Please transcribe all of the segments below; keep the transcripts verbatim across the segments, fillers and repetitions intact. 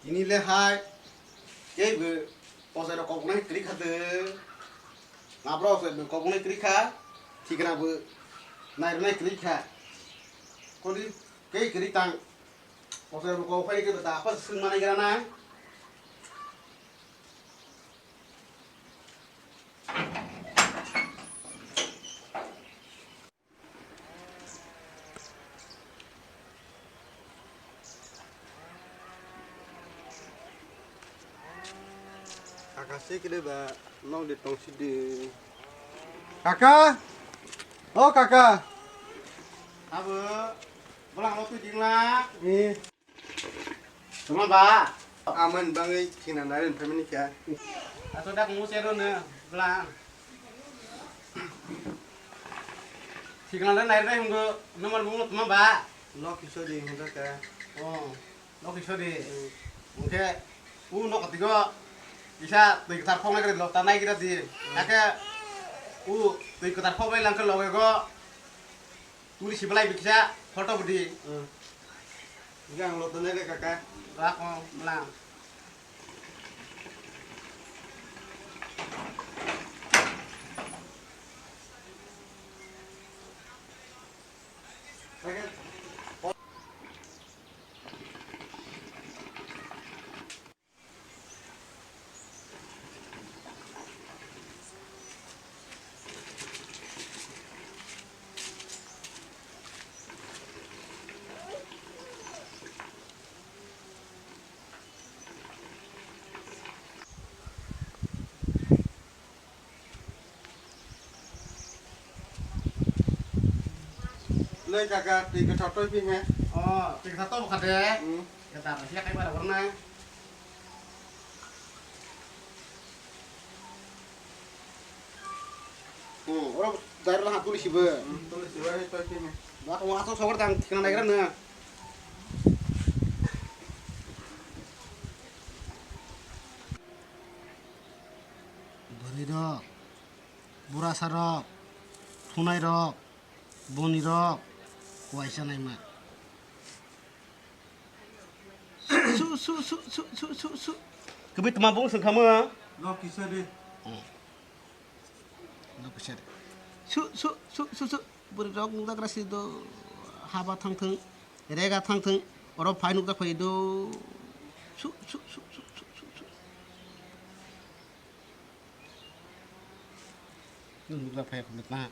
Tini le hai, kei bo posairok kok nai kwrwi kha de. Nabrok se kok nai kwrwi kha, thikna bo nai rwnai kwrwi kha. Kodi kei kwrwi tang, posairok kok phai khe da apa swng manai gra nai. Kaka se kile ba nok de tong si de. Kaka! O kaka! Abo, bolang lo tu jingla. Eh. Tuma ba? Aman bangai kina naren family kya? Aso dak musi ro ne, bla. Sikna le nai bai hungo, nomor bungo tuma ba? Lok kiso di hunga ka. Oh, lok kiso di. Oke, u nok tigo, isa tui kthar phong nai lok ta nai kira di. Ake, u tui kthar phong nai langke lok ego. Tuli si belai biksa photo budi. Hmm. Enggak, lo tenai deh, Kakak. Lak, oh, melang. Kakak. Lei kaka, twi kwthar twi phi he? Oh, twi kwthar to bwkha de. Hmm. Kwthar khe kai bara borna. Hmm, oro dai ro ha tuli sibo. Hmm, tuli sibo, he twi phi he. Ba ko aso sogor dang thikna naigra na. Bwrwi rok, burasa rok, thunai rok, boni rok, kuaisa naima. Su, su, su. Kwbwi tma bung sung kha mo? Nok kisa de. Hmm. Nok kisa de. Su, su, su, su, su. Bwrwi rok nukjakra si do. Haba thang thung. Rega thang thung. Oro phai nukjak phai do. Su, su, su. Nukjak phai khum tma.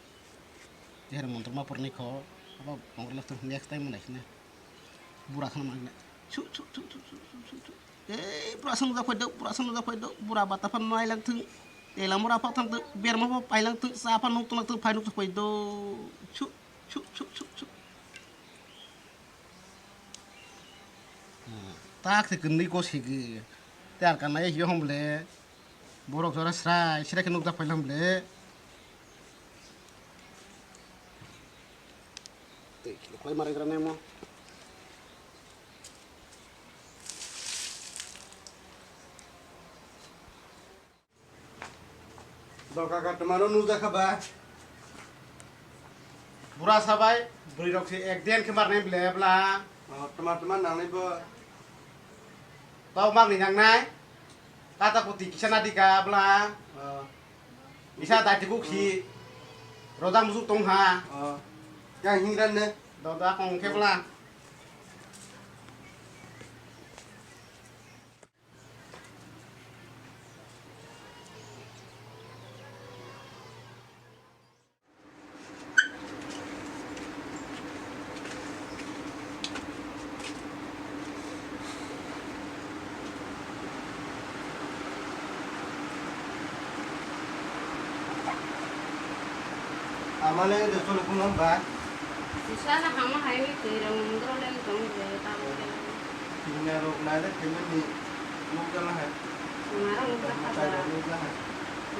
Tihar montro ma porni kho. Abo montro lak thung next time nai sina. Bura khana ma nai. Su, su, su. Ei, bura sung jak phai do, bura sung jak phai do. Bura bata phan nai lang thung. Tela mura phak thang thung. Berma pha pai lang thung. Sa pha nuk thung, phai nuk phai do. Su, su, su, su, su. Hmm. Tak se kwnwi ko sigi. Te ar kana ye hom le. Borok jora srai, srai khe nukjak phai lam le. Tei khlai ma rwgra nai mo. Doka ka tma no nukjak kha ba. Bura sabai, bwrwi rok se ek den khe mar nai ble bla. Oh, tma tma nang nai bo. Tau mang ni nang nai. Kata kuti kisa na dika bla. Oh. Isa dai tiku khi. Rodang musuk tong ha. Oh. Yang hingran ne. Doda kong khe bla. Amale de solo phone ba. Isana hama hai ni twi rang mundro leng tong je ta bo. Tingna rok nai de khaimani nukjala hai. Mara nukjala hai. Mara nukjala hai.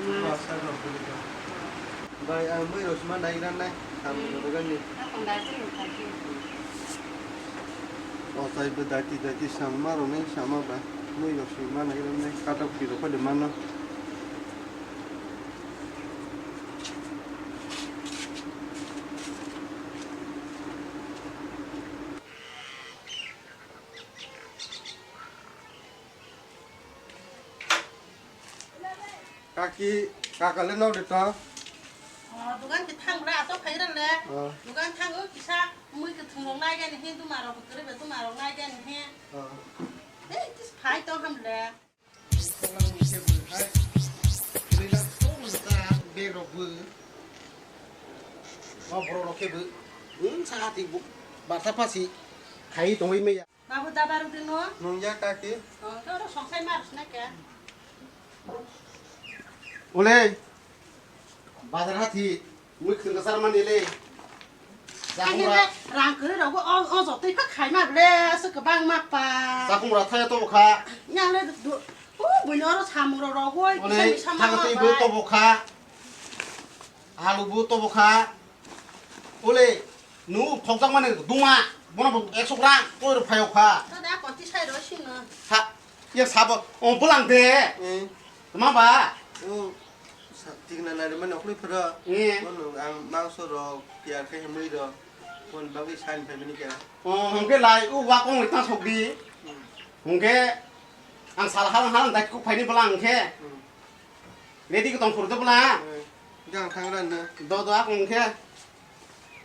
Mara. Basa rok buli ka. Bai ang mui rosma nai ran nai. Tam Hmm. Rogani. Akon dai se nukjala. O tai bo dati dati sama rok nai sama ba. Mui rosma nai ran nai. Katok di rok de mano. Kaki, kaka le nok de to. Oh, dugan ke thang bra, ato phai ran le. Oh. Dugan thang o kisa mui ke thung rong nai gani he, duma rok kere be duma rok nai gani he. Oh. Eh, kis phai to ham le. Bag rok bo. Oh, borok rok ke bo. Hmm, sa hati bo. Barsa pasi. Khai tongwi meya. Babu, da baru dino. Nung ya kaki. Oh, to ro songsai mar sna kya? Ule. Bazar hati. Mui khwng kasar mani le. Jamu ra. Rang khe rogo o, o jotoi pa khai ma ble, se kwbang ma pa. Jamu ra thaya to kha. Yang le du, u buino ro samung ro rogo, ule, kisa misa ma thang ma tei bo bai. To bo kha. Alu bo to bo kha. Ole, nu khokjak mani duma, bono bo ekso gram, koi rok phaio kha. Dada, konti sai ro sino. Ha, ya sabo, o bolang de. Eh. Tama ba? O, sa-, tikna nari mani okli phara. Eh. Bono ang mangso rok, piyar khe himui rok. Bon bagwi sain phai mani kya. O, hongke lai, u wa kong ta sok di. Hmm. Hongke, ang sal halang halang dai kuk phaini bolang hongke. Hmm. Ready ko tong phuru de bla. Eh, gang thang ran na. Do do akong khe.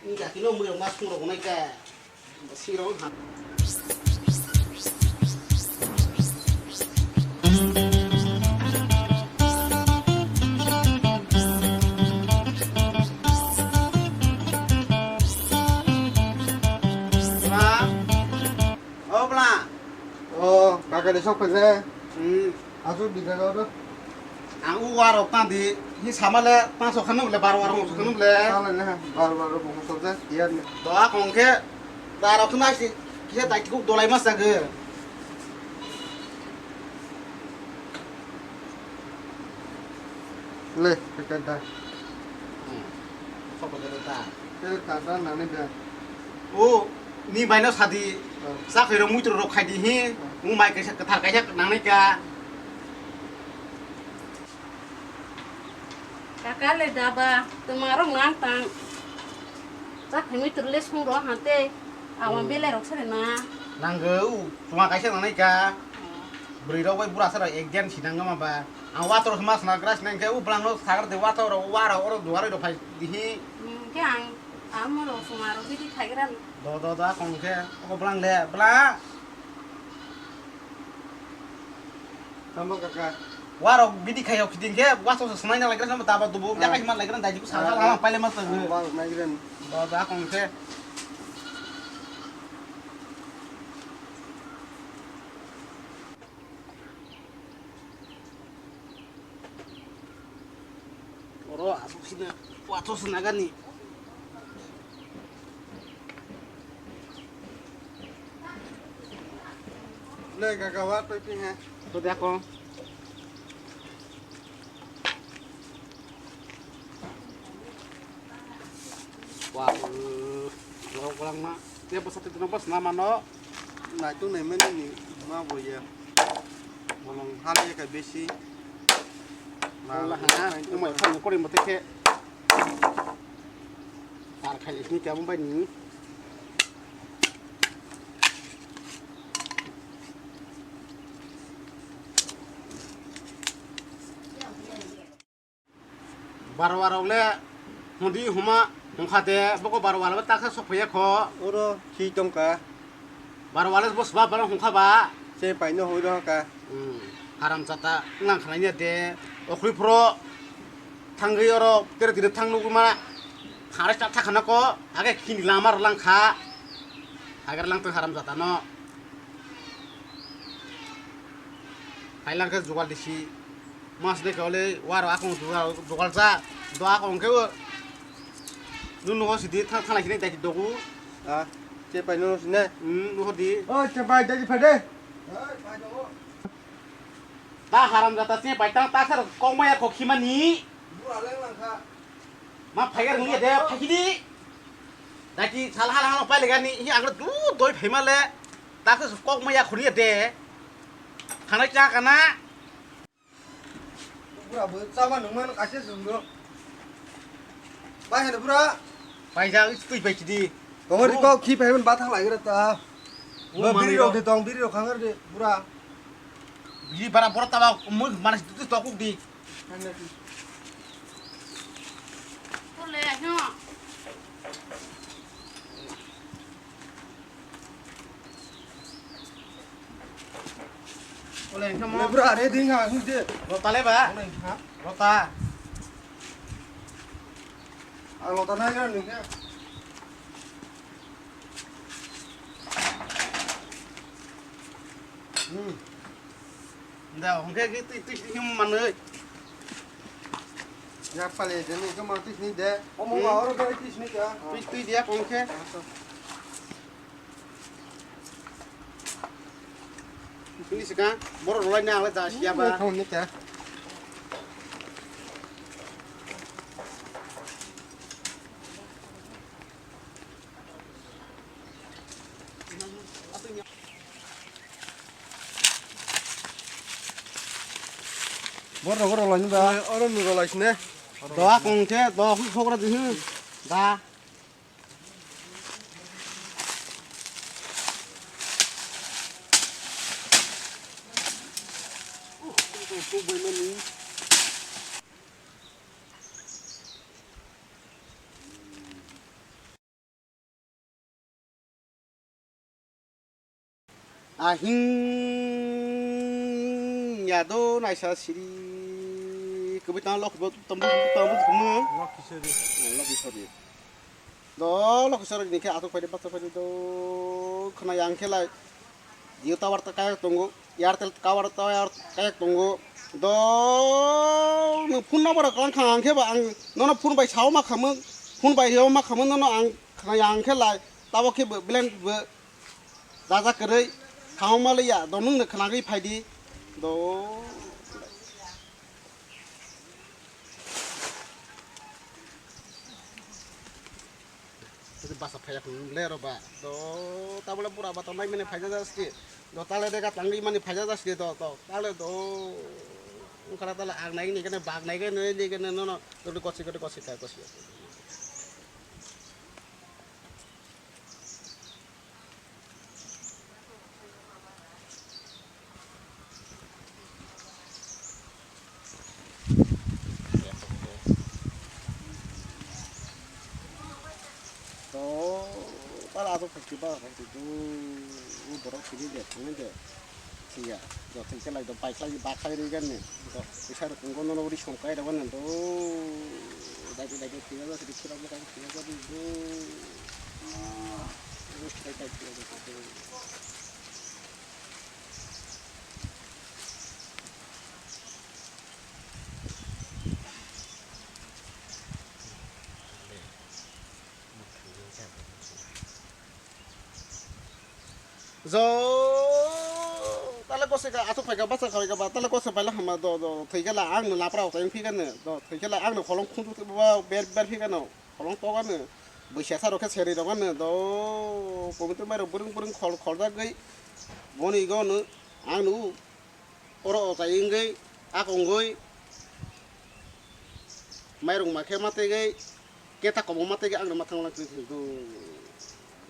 Ni ga kilo mui rok ma sung rok nai ka. Sing rok ha. Bla. O bla. O, kaka de sok phaikha. Hmm. Asuk di jaga oro. Ang u warok tang di, hi sama le tang sok khanu le, bar warok sok khanu le. Tang le ne, bar warok bo sok ja, iya ne. To a kong khe, bar rok nai si, kisa dai kuk dolai mas jagw. Le, kaka da. Hmm. Sok phaikha da. Kaka da nani da. O, ni baino sadi. Oh. Sa khairo muitro rok khaidi hi. Oh. Mu mai kaisa kwthar kaisa nangnai ka. Kaka le daba, tuma rok nang tang. Sa khaimui turle sung ro hante. Awan, hmm, belai rok sare na. Nanggo, tuma kaisa nangnai ka. Oh. Bwrwi rok bai bura sara ek jan sinang ma ba. Ang wator mas na gras nang khe u blang no sagar de wator ro wara oro duar ro phai di hi. Hmm, khe ang Amo rok suma rok bidi khaigra. Do do do akong khe o blang le bla. Tamo kaka. Warok bidi khai hok khiding khe waso se smai na laigra samo taba dubu. Ah. Yakai man laigra dai jiku sal sal, ah, ah, paile mas tabu. Bang naigra. Do do akong khe. Oro asuk sina, wathos nagani. Le gaga wa toi ping he. To dako. Wah, wah, wah, wah, ma. Dia pasal itu nampak senama no. Naitung nai mani ni ma bo ya. Bolong hal ya kai besi. Ma, Allah ha, naitung umai ma. Phan ko ri mate ke. Tar khai ni kya mumbai ni. Barwa rok le hundi huma hongkha de, boko barwa le taksa sok phaiya kho. Oro khi tongka. Barwa le bo sba bana hongkha ba. Se paino hoi rokha. Hmm, haram jata nang khanai ya de. Okhri phro thangwi oro tere dire thang nuguma. Khare cha tha khana ko. Age khini lama rok lang kha. Hagar lang to haram jata no. Hai lang khe jugal disi. Mas de kole waro akong dugal, dugal ja. Do akong khe o. Nung nugo sidi thang, thang lai sini dai dogu. Ah, che pai no sine. Hmm, nugo di. Oh, che pai dai phade. Da haram jata che pai tang ta sar kong maya kho khimani. Bura leng lang kha. Ma phaigar ngi de phai di. Dai ki sal hala hala pai le gani hi ang du doi phai ma le. Ta khe kok maya khuni de. Khana cha kana. Bura bo chama nungma no kaise sungdo. Bai hene bura. Bai ja, twi bai chidi. Tongor ko khi phaiman ba thang lai gra ta. Bo biri rok de tong, biri rok khangar de bura. Biri bara bora ta ba mui mana tu tokuk di. Ole, engkhe mo. Lebra, are ding ha, hung de. Lota le ba? Ole, ha? Lota. Ang lota na ya, ning ya. Hmm. Da, hung ke, ke, tui, tui, tui, him manoi. Ya, pale, de, ni, ke ma, tui, ni, de. Omo, hmm, ma, oro, de, tui, ni, de. Tui, tui, dia, hung ke. Ini sekarang, borok rwlai ni ang le ja siya ba. Ini kau ni kah? Borok rwlai ni ba. Oro ni rwlai sini. Doa kong khe, doa huk hok ra di. Da. Ahing ya do naisa siri kwbwi tang lok bo tombo tombo kumu. Lok kisori. Lok kisori. Do lok kisori ni khe atuk phaidi bacha phaidi do khna yang khe lai. Jio tower ta kaya tongo, Airtel tower ta kaya tongo. Do nwng phone number kang kha ang khe ba ang nono phone bai sao ma khamung, phone bai yo ma khamung nono ang khna yang khe lai. Tabo khe bo bilen bo. Raja kwrwi, thangma liya, do nwng no khwnagwi phaidi, do. Basa phaiya khun le roba, do, tabole bura bata nai mene phaija jaste, do, tale dega tangwi mani phaija jaste, do, do, tale do, ungkara tale ang nai ni kene bag nai kene ni kene nono, do, kosi kene kosi kai kosi. To, para asok sakti para sakti tu, u borok sini de, sini de. Siya, joto khe lai do bike lai bak khai rwi gan ni. Do, isa rok tongo nono uri song kai rw gan do. Dagi dagi thwiya jak, rikhi rok bo kai thwiya jak do. Uri khai khai thwiya jak do. Jo, tale kose ka, asuk phaika, basa khaika ba, tale kose paila hama do, do, thwikhe la ang no lapra utai phikha no, do, thwikhe la ang no kholong khunju ba, ber, ber phikha no, kholong toga no, bwsa sa rokhe seri rok no, do, pomitor mai rok bwrwng bwrwng khol, kholjagwi, boni go no, ang no, oro utai wngwi, akongwi, Mairung ma khe ma tege, keta komo ma tege ang ma thang lang kri thang do.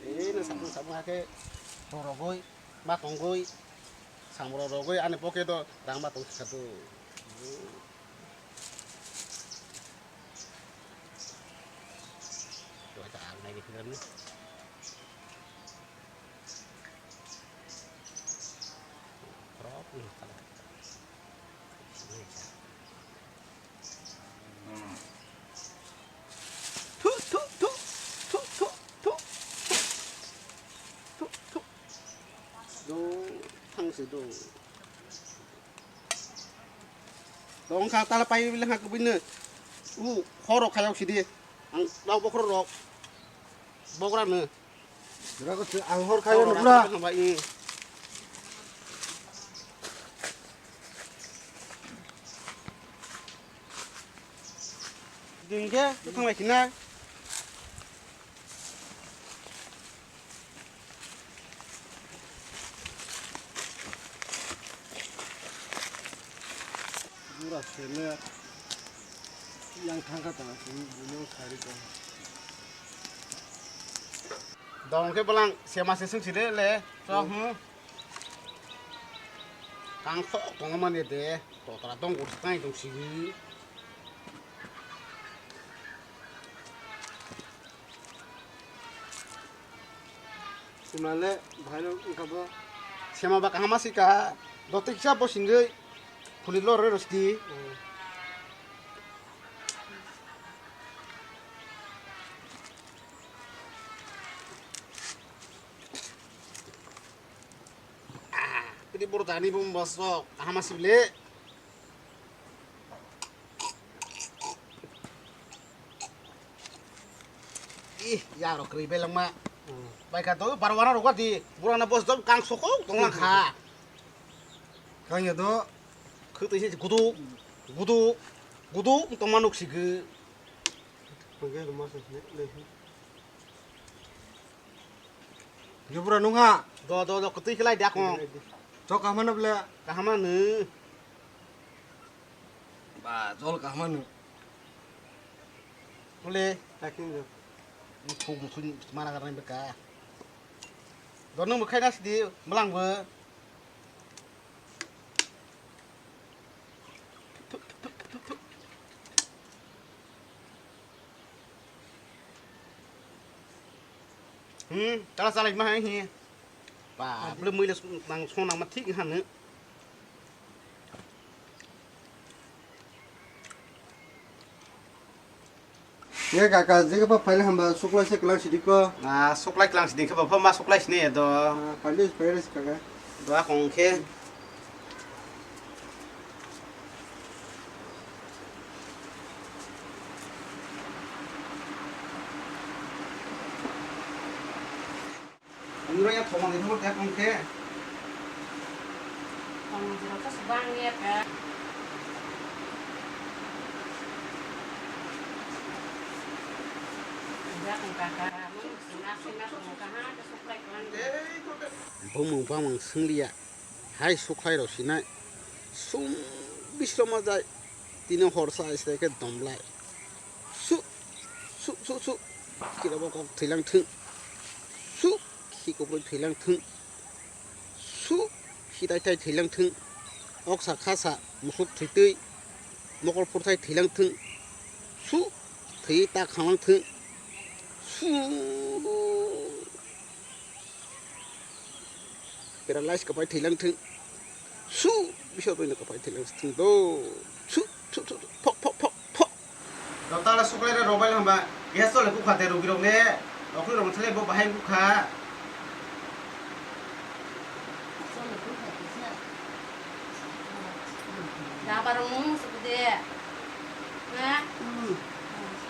E na samung samung ha khe rogoi, ma tongoi, samro rogoi ani poke do rang ma tong kha do. Do ta ang nai ni phang ni. Thu, thu, thu, thu, thu, thu, thu, thu, thu. Do, thang se do. Do, wngkha tala pai bile ha kubui no. U, khoro khayok sidi. Ang, rok bokhro rok. Bogra no. Bura ko ang hor khayo no bura. Dingge, tu thang lai khina. Bura sele yang thangkha ta, bini sari ta. Dong khe bwlang sema se swng side le, chok hmm. Kang thok tongo mani de, totra dong gur tang tong sigi. Male, bhaino wngkha bo. Sema ba kaham si kaha. Dotik sa bo singwi. Phuli lor re rosti. Ini bor dani bom bosok. Kaham si bile. Ih, ya ro kri belangma. Bai ka to, barwana ro di. Burana bos dom kang sokok tonglang kha. Kang ya do. Khutui se gudu, gudu, gudu tongma nuk sigi. Pangge lo mas ne le. Yo bura nung ha. Do, do, do, khutui khlai dia kong. Chok kaham na ble. Kaham na nu. Ba, jol kaham na nu. Ule. Takin jo. Ni thuk musu ni mana karna beka. Do nung bwkhai na sidi, mlang bo. Hmm, tala salai ma hai hi. Ba, bele muile nang song nang ma thik hanu. Ye kaka, jekhe pha phaila hamba suklai se klang sidi ko. Ah, suklai klang sidi khe ba pha ma suklai sini ya do. Ah, phaile phaile se kaka. Do a kong khe. Nrw ya thomani thok ya kong khe. Thomani thok khe subang ya kha. Ya kong kaka. Sima sima kong kha ha khe suklai kong. Bumung bangmang swngliya. Hai sukhlai rok sinai. Sum bislomo jai. Tini horsa aisle khe domlai. Su, su, su, su. Kirabo kok thwilang thung. Su, khi kubrwi thwilang thung. Su, khi tai tai thwilang thung. Oksa khasa musuk thwitwi. Mokol phurthai thwilang thung. Su, thwi ta khanglang thung. Su. Paralyze kapai thwilang thung. Su, bisa twi kapai thwilang thung do. Su, su, su, su, phok, phok, phok, phok. Dotala suklai re robai hamba. Gas chole kukha te rogi rok le. Okhui rok thale bo bahai kukha. Dabar mung sukde. Ha? Hmm.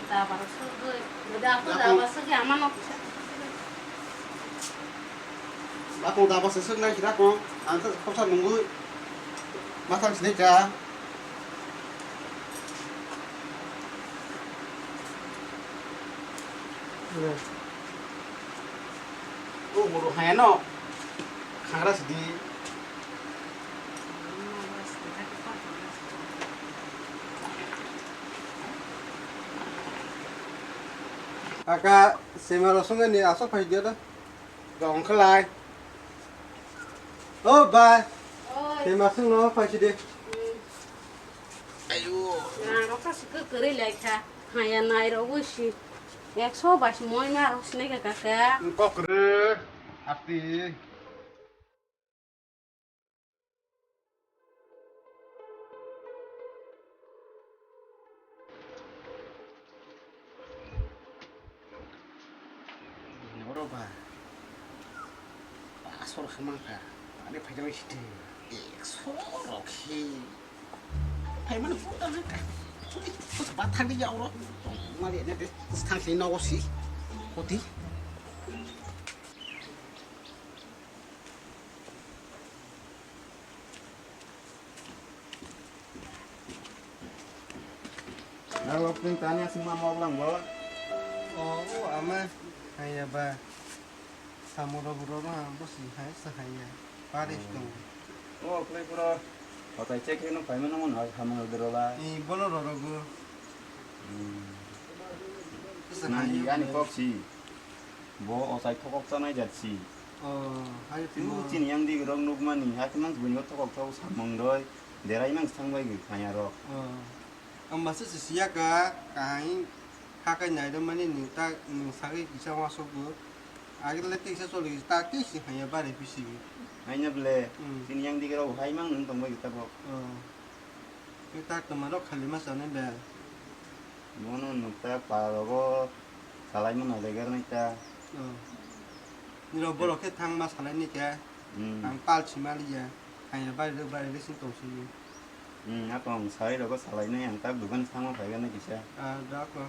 Dabar sukde. Dabar sukde ama nok. Bakung daba se suk nai sida kong, ang khe khorsa nungwi mathang sinai kha. O boro haya no khangra sidi. Aka sema rosong ni asok phai dia da. Dong khlai. O ba. Oi. Tei masung no phaisi de. Hmm. Ayo. Rang rok kasi kwrwi lai kha. Haya nai rok wi si. Ekso bai si moi ma rok sinai kha kaka. Kok re. Ati. Oro ba. Asor khe mankha. Ani phaikhe site. Ekso rok khe. Phaimani puta hangka. Puta ba thangdi ya oro. Mali ene de. Thang si nogo si. Koti. Nang lok tini tani asing ma mok lang bo. O, o, ama, haya ba. Samung rok boro no, bo si hai, sa hai ya. Paris tong. O, klai pura. Hotai check no paimano mon hai, samung rok dero ba. I, bono rorogo. Hmm. Sa hai ya, ani kok si. Bo ochai thokok chanai jat si. O, hai tini tini yang di rok nukmani, hai tini buino thokok thok samung roi, derai nang thang bai gwi khanya rok. O, ang masa si siya ka, kahai hakai nai rok mani ni ta nung sagai kisa wasok bo. Agre le teisa choli ta teisi haiya bare bisi. Haina ble. Hmm. Chini yang digra hai mang nung tong bai ta bo. Oh. Ke ta toma rok khali ma chana be. Mono nukta pa rogo salai mano legar nai ta. Oh. Niro borok khe thang ma salai ni khe. Hmm. Ang pal sima liya. Haiya bare bare le sing tong sini. Hmm, ako ang salai rogo salai nai ang ta dukan thang ma phai ga nai kisa. Ah, da ko.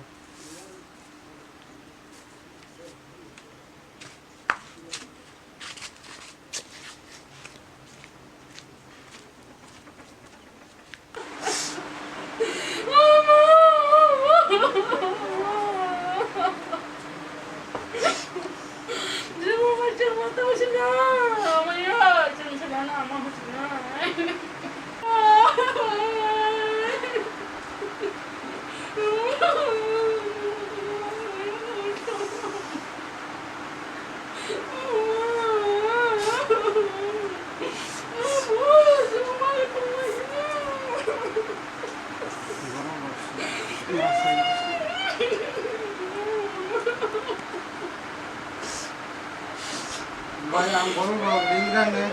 Bai, ang borok rok ring rang ne.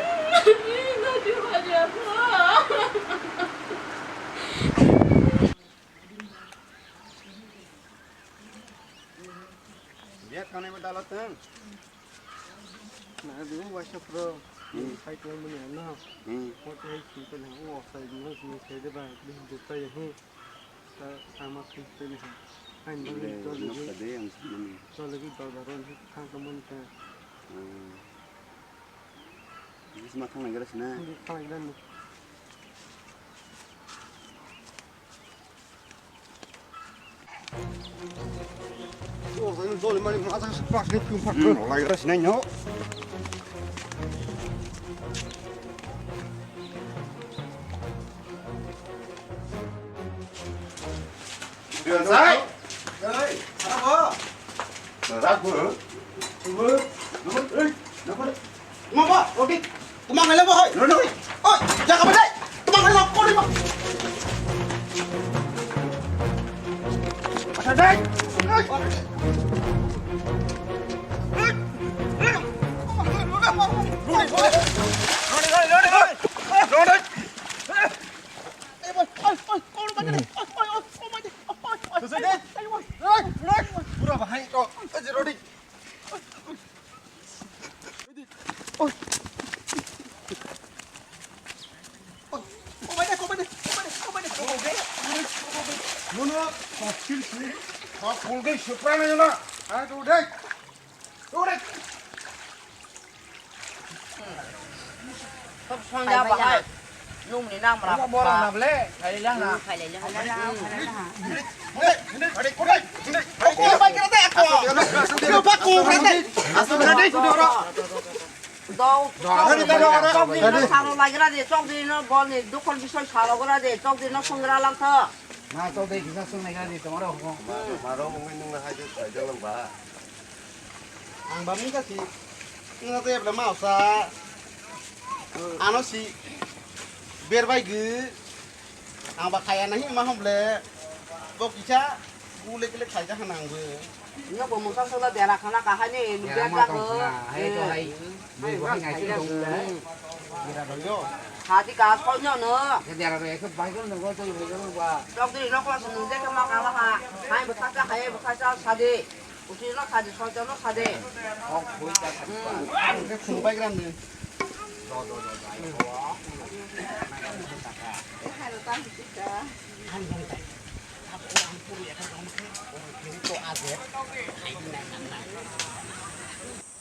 Biya khanai ma dala tang. Na du waisa pro. Hmm. Sai ko mun na. Hmm. Ko te hai ki ko na o sai no ni sai de ba ni du ta ye. Ta sama ki te ni. Hai no. Le, ni to nok le. Ka de ang sama ni. To le ki dal dal ron thang ko mun ta. Hmm. Bisma thang lai gara sina. Ni thang lai gara ni. Oi! Oi! Oi! Tumang kailamu, hoi. Roni, hoi. Oi, jaga bedai. Tumang kailamu, kori ma. Ada dai. Oi. Roni, hoi, Roni, hoi. Roni, hoi. Oi, oi, oi, oi, oi, oi, oi, oi, oi. Oi, oi, oi, oi. Pura bahai to. Oi, Roni. Mono, kok sil si, kok kulgui suprana jana. Hai, tu dek. Tu dek. Tok sonja bahai. Nung ni nang mara. Borok na ble. Hai lang na. Hai lang na. Dau, chokdiri no salo lagira de, chokdiri no bol ni dukol bisoi salo gra de, chokdiri no songra lang tho. Ma chokdiri kisa songnai gra de, tomaro ho. Ma, ma ro mungwi nung na hai de, sai de lang ba. Ang ba mungka si, nung na de bla ma sa. Ano si, ber bai gu. Ang ba khaya nahi ma hom ble. Bo kisa gule gule khaija hana ang bo. Ino bo mungsa sala dera khana kahani lu Dera ber ma jago. Tong khana, hai to hai. Eh. Bo hai ngai si tong le. Dera do yo. Hadi ka khonyo no. Dera do ekhe bai ko no go to bai ko ba. Chokdiri nok la sunu de ka ma ka la ha. Hai bo kha kha hai bo kha cha sa de. Uti no sadi, soito no sadi. Kok bui ta sadi. Hmm. Ang khe khum bai gram ni. Do, do, do, do.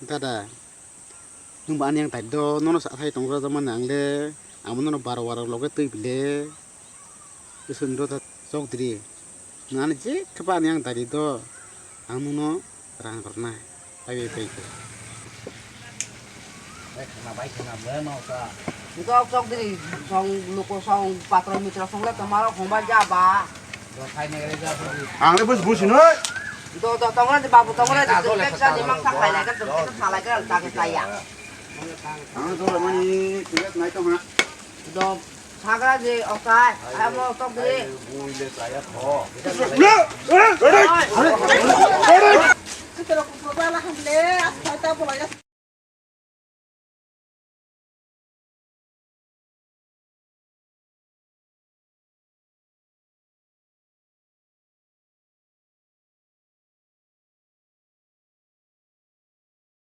Dada, nwng bo ani yang tai do, nono sa thai tong rw mani ang le, amo nono baro baro loge twi bile. Bwswk wngkha chokdiri. Nwng ani je khe ba ani ang dari do. Ang nwngno rang rwna. Pai pai pai. Bai khna bai khna ble ma usa. Ito chokdiri song luko song patro mitro song le tomaro khomba ja ba. Do thai ne gre ja phuri. Ang le bus bus noi. Do do tongre de babu tongre de. Tek sa di mang sa khai lai ka tum tek sa lai ka ta ke ta ya. Ang do mani tigat nai to ha. Do. Sagra de, okai, amo tok de. Ai, bui le saya kho. Oi.